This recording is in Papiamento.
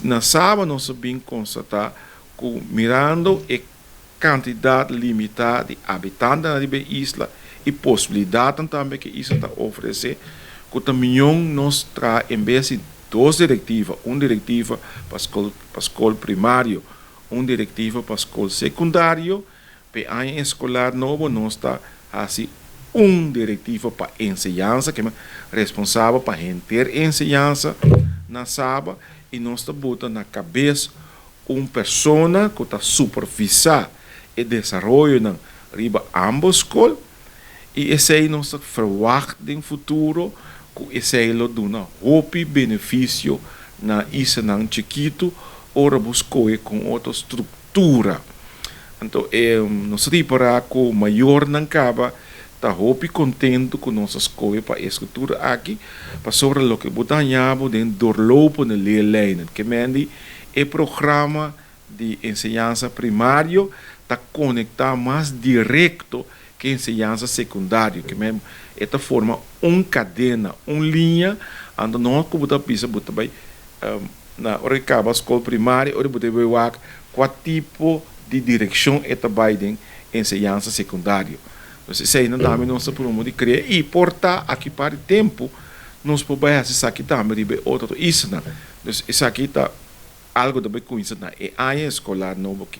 Na Saba nos a bin konstatá ku mirando e kantidat limitá di habitantenan riba e isla i posibilidatnan tambe ku e isla ta ofresé, ku ta mihó nos traha en bes di dos direktiva, un direktiva pa skol primario, un direktiva pa skol sekundario. Pa e aña eskolar nobo nos ta hasi un direktiva pa enseñansa, ku responsabel pa henter enseñansa na Saba, i nos ta buta na kabes un persona ku ta supervisá e desaroyonan riba ambos skol, i esei nos ta verwacht den futuro ku esei lo duna hopi benefisio na islanan chikitu ora bo skohe ku otro struktura. Anto nos ripará ku mayornan kaba ta hopi kontentu ku nos a skohe pa e struktura aki, pasobra loke bo ta haña bo den doorlopende leerlijnen, ke men di e programa di enseñansa primario ta konektá mas direkto ku enseñansa sekundario, ke men e ta forma un kadena, un liña. Anto no ku bo ta bisa bo ta bai na ora kaba skol primario, ora bo ta bai wak kua tipo di direkshon e ta bai den enseñansa sekundario. Entonces, esei tambe nos ta promové di krea i por ta aki pa tempu nos por bai hasi esaki tambe riba otro isla. Entonces, esaki ta algu tambe kuminsá na e aña eskolar nobo aki.